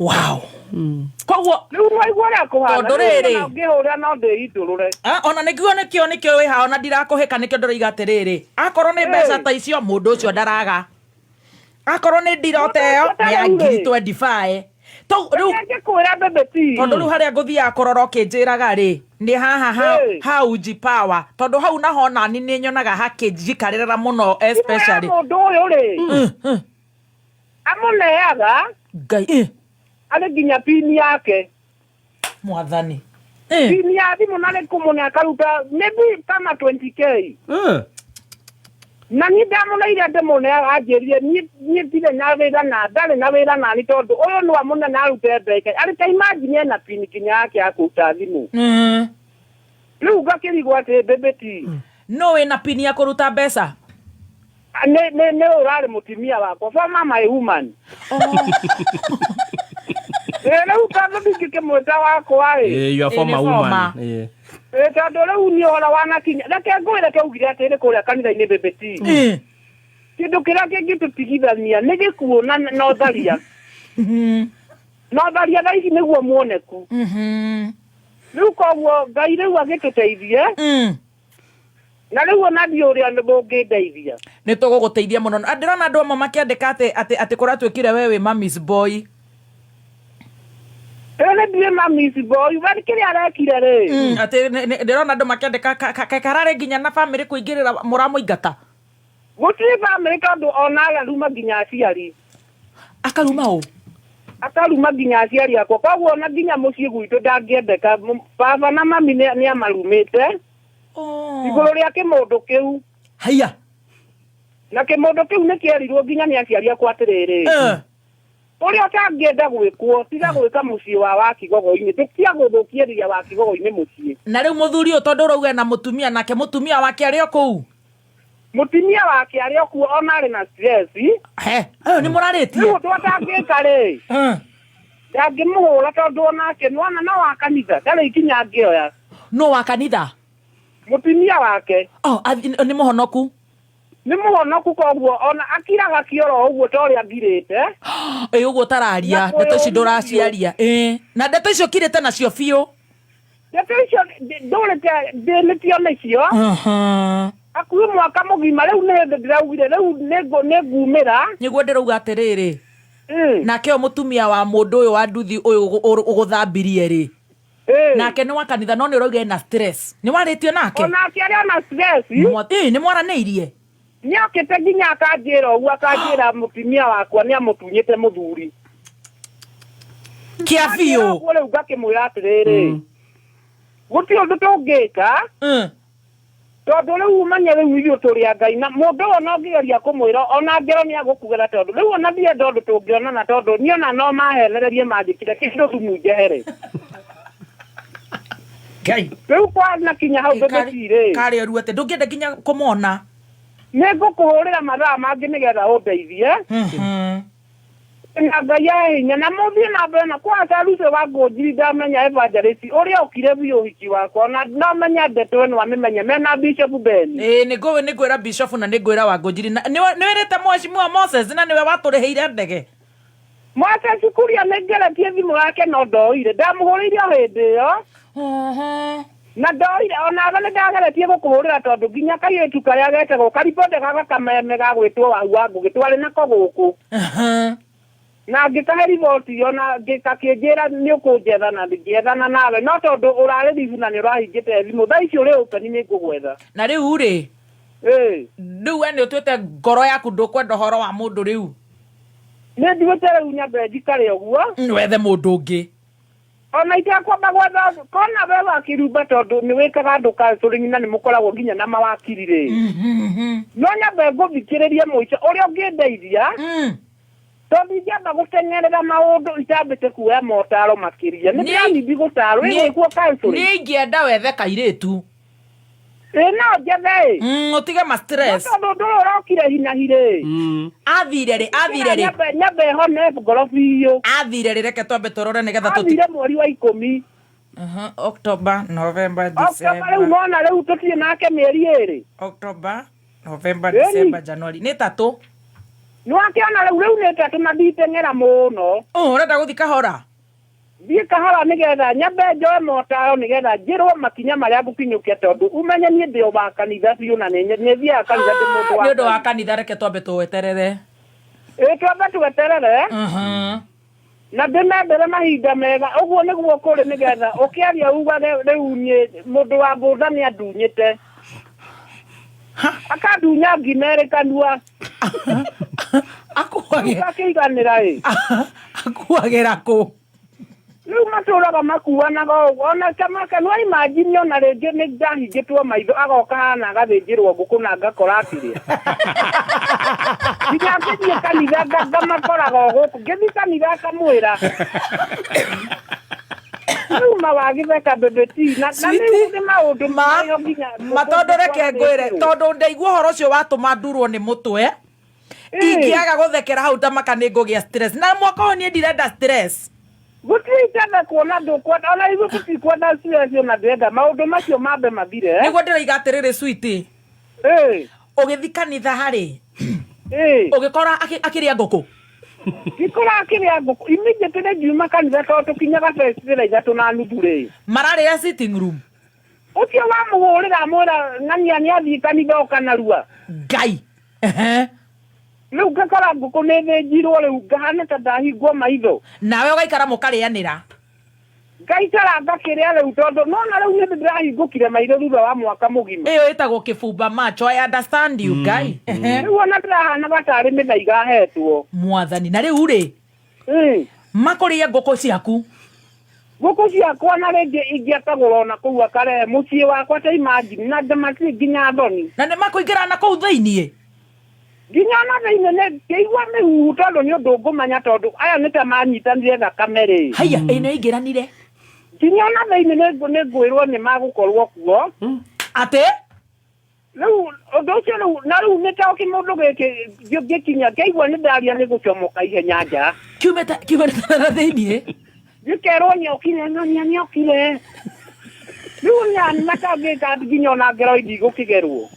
Wow, koguo Rĩu waigua ũrĩa kũhana. Tondũ rĩrĩ- Rĩu ngĩhũra no ndĩitũrũre. Ah, ona nĩkĩo nĩkĩo wĩ haha, ona ndirakũhĩka, nĩkĩo ndĩroiga atĩrĩrĩ, akorwo nĩ mbeca ta icio, mũndũ ũcio ndaraga, akorwo nĩ ndirota ĩyo nĩ ya ngiri 25. Rĩu Ngĩkwĩra bebe ti. Tondũ rĩu harĩa ngũthiaga kũrora ũkĩnjĩraga rĩ, nĩ haha ha, ha Uji Power, tondũ hau naho nani nĩ nyonaga hakĩnjikarĩrĩra mũno, especially Mũndũ ũyũ rĩ amũneaga Ngai arĩ nginya pini yake. Mwathani. Pini ya thimũ na nĩ kũmũne akaruta maybe kama 20K. Na niĩ ndamũneire ndĩmũne, anjĩrire niĩ ndirĩ na wĩra na ndarĩ na wĩra nani, tondũ ũyũ no amũne na arute mbeca arĩ ta imagine ena pini nginya yake ya kũruta thimũ. Rĩu ngakĩrigwo atĩ bebe ti. No wĩna pini ya kũruta mbeca? Nĩ ũrarĩ mũtumia wakwa, former my woman. Rĩu tondũ ndingĩkĩmwĩta wakwa ĩ. Your Nĩ former former. woman. Tondũ rĩu nĩ ũhoro wanakinya, reke ngwĩre, twaugire atĩrĩ kũrĩa kanitha-inĩ, bebe ti, kĩndũ kĩrĩa kĩngĩtũtigithania nĩ gĩkuũ na ũtharia, na ũtharia thaa ici nĩguo muoneku. Rĩu koguo Ngai rĩu agĩtũteithie. Na rĩu ona ndiũ ũrĩa mũngĩndeithia. Nĩ tũgũgũteithia mũno. Na ndĩrona andũ amwe makĩandĩka atĩ kũratuĩkire we wĩ mami's boy. Ĩyo nĩ ndirĩ mami's boy, we kĩrĩa arekire rĩ. Atĩ ndĩrona andũ makĩandĩka kararĩ nginya na bamĩrĩ kũingĩrĩra mũramũingata. Gũtirĩ bamĩrĩ, tondũ ona araruma nginya aciari. Akaruma ũ? Akaruma nginya aciari akwa, koguo ona nginya mũciĩ gwitũ ndangĩendeka. Baba na mami nĩ amarumĩte igũrũ rĩa kĩmũndũ kĩu. Haiya. Na kĩmũndũ kĩu nĩ kĩerirwo nginya nĩ aciari akwa atĩrĩrĩ, ũrĩa ũtangĩenda gwĩkwo, tiga gwĩka mũciĩ wa Wakigogo-inĩ, ndũkia gũthũkĩrĩria Wakigogo-inĩ mũciĩ. Na rĩu mũthuri ũyũ, tondũ ũrauga na mũtumia, nake mũtumia wake arĩ o kũu? Mũtumia wake arĩ o kuo, ona arĩ na stress. He ayo nĩ mũrarĩtie? Rĩu ũndũ atangĩka rĩ, ndangĩmũhũra, tondũ onake nĩwona no wa kanitha, ndarĩ ikinya angĩoya. No wa kanitha? Mũtumia wake. Oh, nĩ mũhonoku? Nĩ mũhonoku, koguo ona akiraga kĩoro ũguo ta ũrĩa ngirĩte. Ĩ, ũguo ũtararia. Na Ndeto ici kwĩyũmithio. Ndũraciaria, ĩ, na ndeto icio ũkirĩte nacio biũ. Ndeto icio ndũrĩte ndĩnĩtio nĩcio hakuhĩ mwaka mũgima. Rĩu nĩ hĩndĩ ndĩraugire rĩu nĩ ngumĩra. Nĩguo ndĩrauga atĩrĩrĩ, nake ũyũ mũtumia wa mũndũ ũyũ wa nduthi ũyũ ũgũthambirie rĩ, nake nĩ wa kanitha, no nĩ ũrauga ena stress, nĩ warĩtio nake? Onake arĩ ona stress. Ĩ, nĩ mwaranĩirie? Nĩ okĩte nginya akanjĩra ũguo, akanjĩra mũtumia wakwa nĩ amũtunyĩte mũthuri. Kĩa Anjĩra biũ. Ũguo rĩu ngakĩmwĩra atĩrĩrĩ, gũtirĩ ũndũ tũngĩka, tondũ rĩu ũmenye rĩu ithuĩ tũrĩ a Ngai, na mũndũ ũyũ ona ũngĩgeria kũmwĩra ona ngero nĩ agũkugera, tondũ rĩu ona ndienda ũndũ tũngĩonana, tondũ niĩ ona no mahenererie manjĩkire kĩndũ thumu njehere. Ngai. Rĩu kwanakinya hau bebeti-rĩ. Karĩ ũru atĩ ndũngĩenda nginya kũmona. Nĩ ngũkũhũrĩra mathaa mangĩ nĩgetha ũndeithie. Na Ngai ahe hinya na mũthiĩ na mbere na kwanza Lucy wa Ngũnjiri, ndamenya evangelist ũrĩa okire biũ ũhiki wakwa, ona no menya ndeto ĩno amĩmenye mena Bishop Ben. Ĩĩ, nĩ ngwĩra Bishop na nĩ ngwĩra Wangũnjiri, na nĩ wĩrĩte Mheshimiwa Moses na nĩwe watũrĩhĩire ndege? Moses Kuria nĩ ngeretie thimũ yake no ndoire, ndamũhũrĩire o hĩndĩ ĩyo na ndoire. Onawe nĩ ndageretie gũkũhũrĩra, tondũ nginya kairĩtu karĩa getagwo karibonde gaka kameme gagwĩtwo Wahu wa Ngũgĩ twarĩ nako gũkũ, na ngĩkahe riboti ĩyo na gakĩnjĩra nĩ ũkũnjetha, na ngĩethana nawe, no tondũ ũrarĩ ribu na nĩ ũrahingĩte thimũ, thaa ici ũrĩ open, nĩ ngũgwetha. Na rĩu rĩ, rĩu we nĩ ũtuĩte ngoro yaku ndũkwenda ũhoro wa mũndũ rĩu? Nĩ nduĩte rĩu nyambe njikare ũguo. Wethe mũndũ ũngĩ. Ona itakwamba gwetha kona we wakirumba, tondũ nĩ wĩkaga andũ counseling na nĩ mũkoragwo nginya na mawakiri rĩ, no nyambe ngũthikĩrĩrie mũico ũrĩa ũngĩndeithia, tondũ ingĩamba gũteng'erera maũndũ itambĩte kuoya motaro makĩria, nĩ ndĩranindi gũtarwo ĩgwĩkwo counseling. Niĩ ingĩenda wethe kairĩtu. Ĩ, no njethe ĩ. Ũtige ma stress. No tondũ ũndũ ũyũ ũrokire hinahi rĩ. Athire rĩ? Athire rĩ? Nyambe hone ngoro biũ. Athire rĩ? Reke twambe tũrore nĩgetha tũti Athire mweri wa 10. October, November, October rĩu December. Nona rĩu tũtirĩ nake mĩeri 2. October, November, Ĩni. December, January, nĩ 3. Nĩwakĩona rĩu rĩu nĩ ĩtatũ na nditeng'era mũno. Oh, ũrenda gũthiĩ kahora? Thiĩ kahora nĩgetha nyambe njoe motaro nĩgetha njĩrwo makinya marĩa ngũkinyũkia tondũ umenye niĩ ndĩ o wa kanitha biũ na nĩ nĩ thiaga kanitha ndĩ mũndũ wa Nĩ ũndũ wa Ngai. kanitha reke twambe tũweterere. Ĩ twambe tweterere Mhm. na ndĩmendere mahinda mega ũguo nĩguo kũrĩ nĩgetha ũkĩaria ugage rĩu niĩ mũndũ wa bũtha nĩ andunyĩte akandunya ngima ĩrĩ kanua. Akuagĩra Ũgakĩiganĩra ĩ. Akuagĩra kũ? Rĩu matũraga makuanaga ũguo ona kamaka no imagine ona rĩngĩ nĩ ndahingĩtwo maitho agoka hana agathĩnjĩrwo ngũkũ na ngakora akĩrĩa. Nginya ngĩthiĩ kanitha ngamakoraga o gũkũ ngĩthiĩ kanitha akamwĩra rĩu mawagĩtheka bebe ti na na rĩu nĩ maũndũ Ma marĩho nginya ma tondũ reke ngwĩre tondũ ndaigua ũhoro ũcio watũma ndurwo nĩ mũtwe ingĩaga gũthekera hau ndamaka nĩ ngũgĩa stress na mwaka ũyũ niĩ ndirenda stress. Gũtirĩ itenda kuona ndũkwenda ona ithuĩ tũtikwenda stress ona ndĩrenda maũndũ macio mambe mathire. Nĩguo ndĩroiga atĩrĩrĩ sweet. Ĩ. Ũgĩthiĩ kanitha harĩ Ĩ. ũgĩkora akĩrĩa ngũkũ? Ngĩkora akĩrĩa ngũkũ immediately ngiuma kanitha tondũ tũkinyaga thaa ithatũ na nuthu rĩ. Mararĩra sitting room. Ũcio wamũhũrĩra amwĩra ng'ania nĩ athiĩ kanitha oka narua. Ngai. Ehe. Rĩu ngakora ngũkũ nĩ ĩthĩnjirwo rĩu ngahana ta ndahingwo maitho. Nawe ũgaikara mũkarĩanĩra. Ngaikara ngakĩrĩa rĩu tondũ nona rĩu nĩ ndĩrahingũkire maitho thutha wa mwaka mũgima. Ĩyo ĩtagwo kĩbumba macho. I understand you Ngai. Ehe. Rĩu ona ndĩrahanaga tarĩ mĩthaiga hetwo. Mwathani na rĩu rĩ makũrĩe ngũkũ ciaku. Ngũkũ ciakwa na rĩngĩ ingĩakagũra ona kũu akarehe mũciĩ wakwa ta imagine na matirĩ nginya thoni. Na nĩ makũingĩra na kũu thĩiniĩ? Nginya na thĩiniĩ nĩ ngĩigua mĩhuhu tondũ nĩ ũndũ ngũmanya tondũ aya nĩ ta manyitanire thakame rĩ. Haiya, ĩ nĩ aingĩranire. Nginya na thĩiniĩ nĩ ngwĩrwo nĩ magũkorwo kuo. Atĩ? Rĩu ũndũ ũcio rĩu na rĩu nĩ ta kĩmũndũ gĩkĩ ngĩkinya ngĩigua nĩ ndaria nĩ gũcomoka ihenya nja. Kiumĩte kiumĩte na thĩiniĩ? Gĩkerwo nĩokire ng'ania nĩokire. Rĩu nĩ matangĩka nginya ona ngero ndigũkĩgerwo.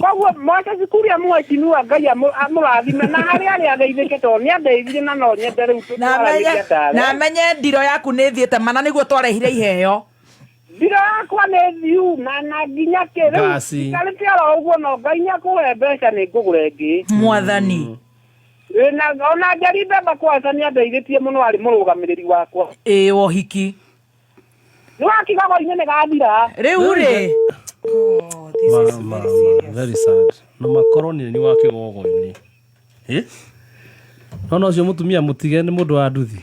Koguo Moses Kuria mheshimiwa Ngai amũrathime na harĩa arĩa ageithĩke tondũ nĩ andeithirie na no nyende rĩu tũtwaranĩrie tawe. Na menye ndiro yaku nĩ ĩthiĩte mana nĩguo twarehire iheo. Ndiro yakwa nĩ thiu na nginya kĩ rĩu ikarĩte oro ũguo no Ngai nĩakũhe mbeca nĩ ngũgũra ĩngĩ. Mwathani. Na ona Njeri Mbemba kwanza nĩ andeithĩtie mũno arĩ mũrũgamĩrĩri wakwa. Ĩĩ wohiki. Nĩ wakigago-inĩ nĩ gathira. Rĩu rĩ. Oh, this is very serious. Very sad. No makorwo nĩ wa kĩgogo-inĩ. Eh? No ũcio mũtumia mũtige nĩ mũndũ wa nduthi.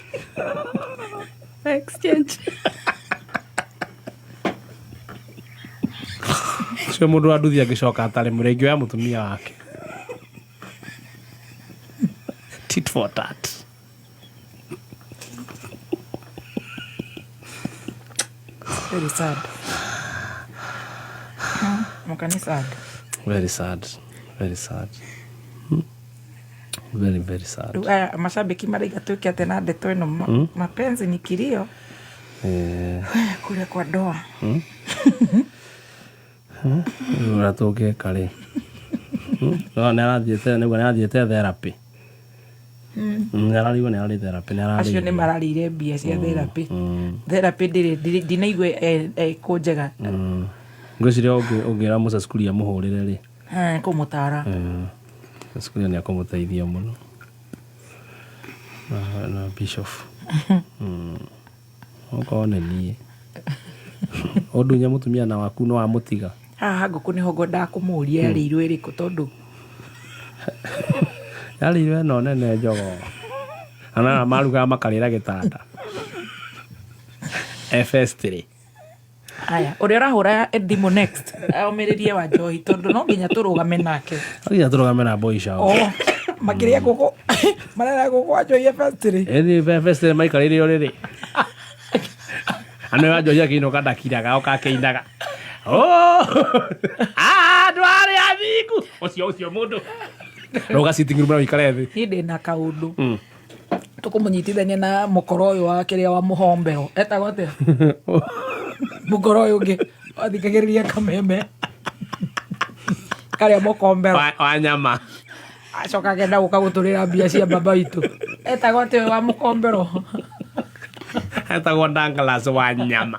Exchange. Ũcio mũndũ wa nduthi angĩcoka atarĩ mũrĩa ya mũtumia wake. Tit for tat. Very sad. Mukani sad. Very sad. Very sad. Very, very sad. Rĩu aya mashabiki maraiga twĩke atĩa na ndeto ĩno mapenzi ni kilio. Kũrĩa kwa ndoa. Ũrĩa tũngĩka rĩ. No nĩ arathiĩte nĩguo nĩ arathiĩte therapy. Nĩ ararigwo nĩ ararĩ therapy nĩ ararĩ. Acio nĩ mararĩire mbia cia therapy. Therapy ndĩrĩ ndinaigua ĩkũnjega. Ngwĩciria ũngĩra Moses Kuria mũhũrĩre rĩ. Kũmũtara. Moses Kuria nĩ akũmũteithia mũno. Na Bishop. Okorwo nĩ niĩ. Ũndunye mũtumia na waku no amũtiga. Haha ngũkũ nĩho ngwendaga kũmũria yarĩirwo ĩrĩkũ tondũ yarĩirwo ĩno nene njogoo. Ana marugaga makarĩra gĩtanda. FS3. Aya, ũrĩa ũrahũra thimũ next omĩrĩrie wa njohi tondũ no nginya tũrũgame nake. No nginya tũrũgame na boy shower. Oh, makĩrĩa ngũkũ marera ngũkũ wa njohi FS3. Ĩni FS3 maikarĩire ũrĩrĩ. Ano wa njohi akĩinũka ndakiraga oka akĩinaga. Oh! Andũ arĩa athingu. Ũcio mũndũ. Rũga sitting room na ũikare thĩ. Niĩ ndĩna kaũndũ. Tũkũmũnyitithania na mũkoro ũyũ wa kĩrĩa wa mũhombero. Etagwo atĩa? Mũkoro ũyũ ũngĩ wathikagĩrĩria kameme. Karĩa mũkombero. Wa nyama. Acoka akenda gũka gũtũrĩra mbia cia baba witũ. Etagwo atĩ ũyũ wa mũkombero? Etagwo Douglas wa nyama.